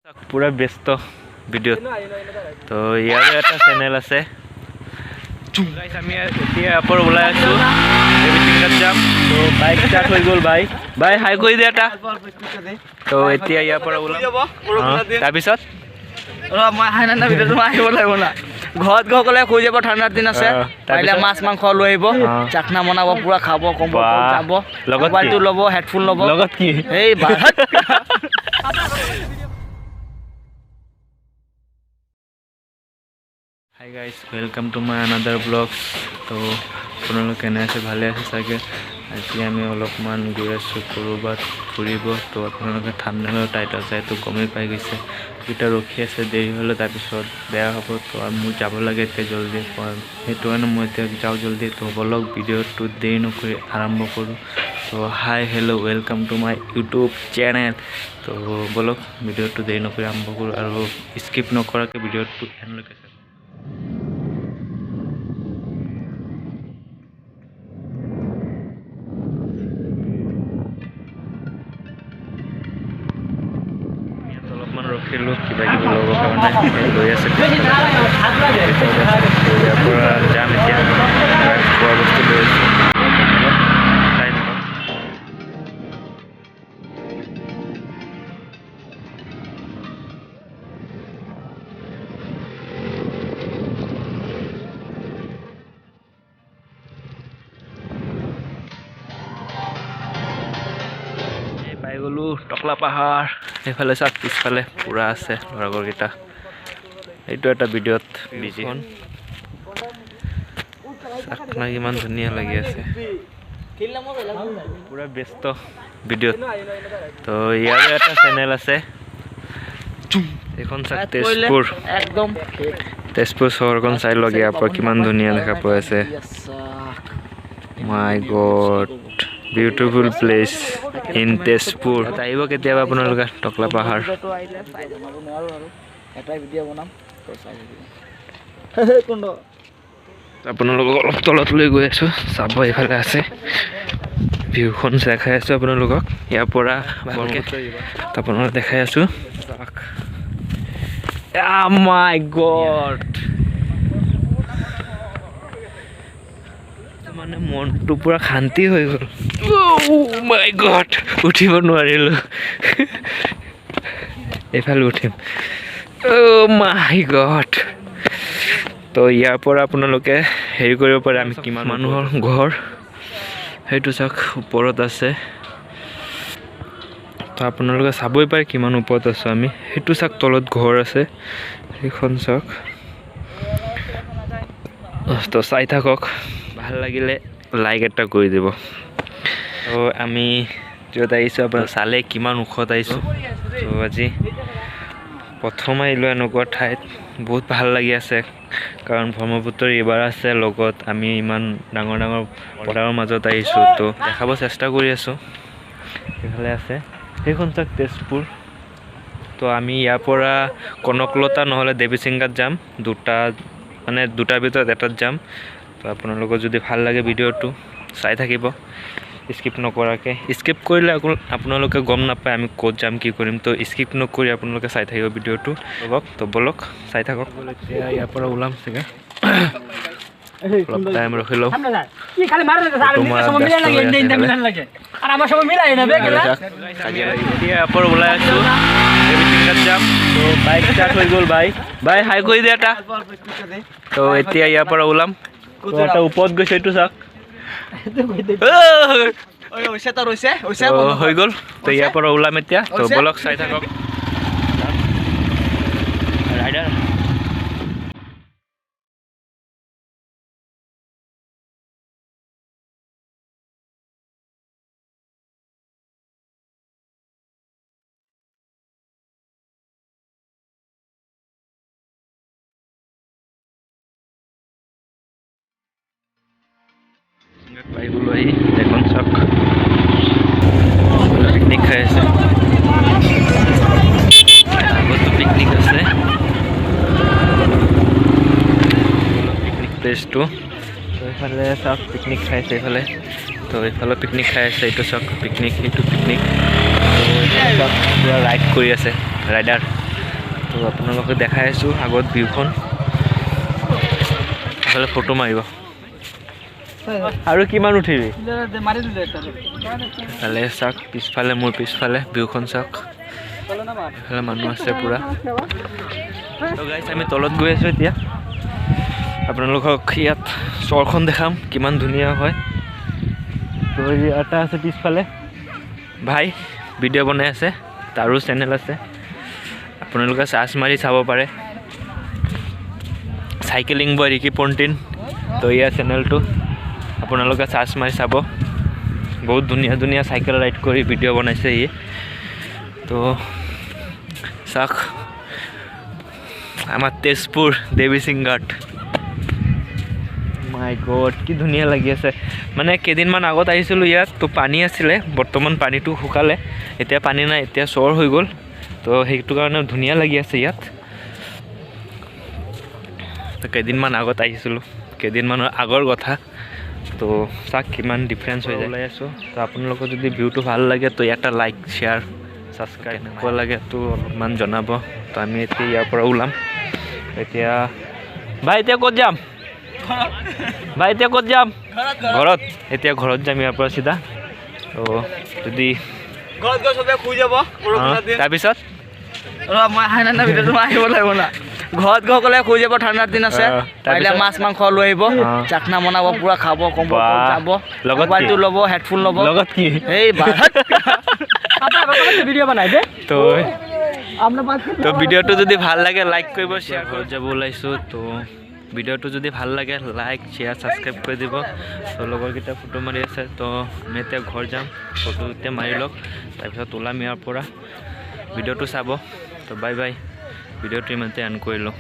পূৰা ব্যস্ত ভিডিঅ'ত। তো ইয়াৰো এটা চেনেল আছে। Guys, আমি এতিয়া ইয়াৰ পৰা ওলাই আছোঁ, দেৱীচিংগাত যাম। তো বাইক ষ্টাৰ্ট হৈ গ'ল। বাই বাই, হাই কৰি দিয়া এটা। তো এতিয়া ইয়াৰ পৰা ওলাম, তাৰপিছত মই না ভিডিঅ'টো মই আহিব লাগিব না। ঘৰত গৈ ক'লে শুই যাব, ঠাণ্ডাৰ দিন আছে। পাৰিলে মাছ মাংস লৈ আহিব, চাকনা বনাব, পুৰা খাব, কম্বল যাব, লগত মোবাইলটো ল'ব, হেডফোন ল'ব। লগত কি? এই। Hi guys, welcome to my another vlogs. তো আপোনালোক কেনে আছে? ভালে আছে চাগে। আজি আমি অলপমান গৈ আছোঁ ক'ৰবাত ফুৰিব। তো আপোনালোকে থাম্বনেইলৰ টাইটল চাইতো গমেই পাই গৈছে। এতিয়া ৰখি আছে, দেৰি হ'লে তাৰপিছত বেয়া হ'ব। তো মোৰ যাব লাগে এতিয়া জল্দি, সেইটো কাৰণে মই এতিয়া যাওঁ জল্দি। তো ব'লক, ভিডিঅ'টো দেৰি নকৰি আৰম্ভ কৰোঁ। তো hi, hello, welcome to my YouTube channel. তো ব'লক, ভিডিঅ'টো দেৰি নকৰি আৰম্ভ কৰোঁ আৰু স্কিপ নকৰাকৈ ভিডিঅ'টো এণ্ডলৈকে চাব। ইয়াত অলপমান ৰখিলোঁ কিবা কিবি ল'বৰ কাৰণে, এই লৈ আছে। ইয়াৰ পৰা যাম এতিয়া, খোৱা বস্তু লৈ আছোঁ, চাই থাকক। এই পাই গ'লোঁ টকলা পাহাৰ। সেইফালে চাওক, পিছফালে পূৰা আছে ল'ৰাকেইটা। এইটো এটা ভিডিঅ'ত বিজি। চাকনা কিমান ধুনীয়া লাগি আছে, পূৰা ব্যস্ত ভিডিঅ'ত। তো ইয়াৰো এটা চেনেল আছে। এইখন চাওক, তেজপুৰ। একদম। তেজপুৰ চহৰখন চাই লওক ইয়াৰ পৰা, কিমান ধুনীয়া দেখা পোৱা আছে। My God, beautiful place in Tezpur. আহিব কেতিয়াবা আপোনালোকে টকলা পাহাৰ। আহিলে চাই যাম আৰু নোৱাৰোঁ আৰু এটাই ভিডিঅ' বনাম, তো চাই থাকিব কোনটো। আপোনালোকক অলপ তলত লৈ গৈ আছোঁ, চাব। এইফালে আছে, ভিউখন দেখাই আছোঁ আপোনালোকক ইয়াৰ পৰা ভালকে আপোনালোকক দেখাই আছোঁ। মাই গড, মানে মনটো পূৰা শান্তি হৈ গ'ল। মাই গড, উঠিব নোৱাৰিলোঁ। এইফালে উঠিম। মাই গড। তো ইয়াৰ পৰা আপোনালোকে হেৰি কৰিব পাৰে, আমি কিমান মানুহৰ ঘৰ সেইটো চাওক, ওপৰত আছে। তো আপোনালোকে চাবই পাৰে কিমান ওপৰত আছোঁ আমি। সেইটো চাওক, তলত ঘৰ আছে, সেইখন চাওক। তো চাই থাকক, ভাল লাগিলে লাইক এটা কৰি দিব। তো আমি য'ত আহিছোঁ, আপোনাৰ চালে কিমান ওখত আহিছোঁ। তো আজি প্ৰথম আহিলোঁ এনেকুৱা ঠাইত, বহুত ভাল লাগি আছে, কাৰণ ব্ৰহ্মপুত্ৰ ৰিভাৰ আছে লগত। আমি ইমান ডাঙৰ ডাঙৰ পথাৰৰ মাজত আহিছোঁ, তো দেখাব চেষ্টা কৰি আছোঁ। সেইফালে আছে, সেইখন চাওক, তেজপুৰ। তো আমি ইয়াৰ পৰা কনকলতা নহ'লে দেৱীচিংগাত যাম, দুটা মানে দুটাৰ ভিতৰত এটাত যাম। তো আপোনালোকৰ যদি ভাল লাগে ভিডিঅ'টো চাই থাকিব স্কিপ নকৰাকৈ। স্কিপ কৰিলে আকৌ আপোনালোকে গম নাপায় আমি ক'ত যাম, কি কৰিম। তো স্কিপ নকৰি আপোনালোকে চাই থাকিব ভিডিঅ'টো। তো ব'লক, চাই থাকক। এতিয়া ইয়াৰ পৰা ওলাম চাগে, অলপ টাইম ৰখি লওঁ। এতিয়া ইয়াৰ পৰা ওলাই আছোঁ, দেৱীচিংগাত যাম। তো বাইক ষ্টাৰ্ট হৈ গ'ল। বাই বাই, হাই কৰি দিয়া এটা। তো এতিয়া ইয়াৰ পৰা ওলাম। তো এটা ওপৰত গৈছে, এইটো চাওক। হৈ গ'ল। তো ইয়াৰ পৰা ওলাম এতিয়া। তো ব'লক, চাই থাকক। ৰাইডাৰ পাই গ'লো আহি। এখন চাওক, পিকনিক খাই আছে। আগতো পিকনিক আছে, পিকনিক প্লেচটো। তো এইফালে চাওক, পিকনিক খাই আছে এইফালে। তো এইফালে পিকনিক খাই আছে। এইটো চাওক পিকনিক, সেইটো পিকনিক। তো এইফালে চাওক, পূৰা ৰাইড কৰি আছে ৰাইডাৰ। তো আপোনালোকে দেখাই আছোঁ আগত ভিউখন। এইফালে ফটো মাৰিব আৰু কিমান উঠিবি? এইফালে চাওক, পিছফালে, মোৰ পিছফালে ভিউখন চাওক। এইফালে মানুহ আছে পূৰা। তো গাইছ, আমি তলত গৈ আছোঁ। এতিয়া আপোনালোকক ইয়াত চৰখন দেখাম, কিমান ধুনীয়া হয়। তো এটা আছে পিছফালে, ভাই ভিডিঅ' বনাই আছে, তাৰো চেনেল আছে, আপোনালোকে চাৰ্চ মাৰি চাব পাৰে, চাইকেলিং বয় ৰিকি পণ্টিন। তো ইয়াৰ চেনেলটো আপোনালোকে চাৰ্চ মাৰি চাব। বহুত ধুনীয়া ধুনীয়া চাইকেল ৰাইড কৰি ভিডিঅ' বনাইছে ই। তো চাওক, আমাৰ তেজপুৰ দেৱী সিং ঘাট। মাই গড, কি ধুনীয়া লাগি আছে! মানে কেইদিনমান আগত আহিছিলোঁ ইয়াত, তো পানী আছিলে। বৰ্তমান পানীটো শুকালে, এতিয়া পানী নাই, এতিয়া চৰ হৈ গ'ল। তো সেইটো কাৰণে ধুনীয়া লাগি আছে ইয়াত। তো কেইদিনমান আগত আহিছিলোঁ, কেইদিনমানৰ আগৰ কথা। তো চাওক, কিমান ডিফাৰেঞ্চ হৈ যায়। ওলাই আছোঁ। তো আপোনালোকৰ যদি ভিউটো ভাল লাগে, তো এটা লাইক, শ্বেয়াৰ, ছাবস্ক্ৰাইব কেনেকুৱা লাগে তো অলপমান জনাব। তো আমি এতিয়া ইয়াৰ পৰা ওলাম এতিয়া। ভাই, এতিয়া ক'ত যাম? ভাই, এতিয়া ক'ত যাম? ঘৰত। এতিয়া ঘৰত যাম ইয়াৰ পৰা চিধা। তো যদি ঘৰত গৈ চবে শুই যাব। বৰষুণৰ দিন। তাৰপিছত? ৰ, মই অহা নাই না ভিডিঅ'টো, মই আহিব লাগিব না। ঘৰত গৈ সকলোৱে শুই যাব, ঠাণ্ডাৰ দিন আছে। তাৰপিছত? পাৰিলে মাছ মাংস লৈ আহিব, চাকনা বনাব, পুৰা খাব, কম্বল যাব। লগত কি? মোবাইলটো ল'ব, হেডফোন ল'ব। লগত কি? এই। ভিডিঅ' বনাই দে। তো ভিডিঅ'টো যদি ভাল লাগে, লাইক কৰিব, শ্বেয়াৰ। ঘৰত যাব ওলাইছোঁ। তো ভিডিঅ'টো যদি ভাল লাগে, লাইক, শ্বেয়াৰ, ছাবস্ক্ৰাইব কৰি দিব। তো লগৰকেইটা ফটো মাৰি আছে। তো আমি এতিয়া ঘৰ যাম। ফটো এতিয়া মাৰি লওক, তাৰপিছত ওলাম ইয়াৰ পৰা। ভিডিঅ'টো চাব। তো বাই বাই, ভিডিঅ'টো ইমানতে এণ্ড কৰিলোঁ।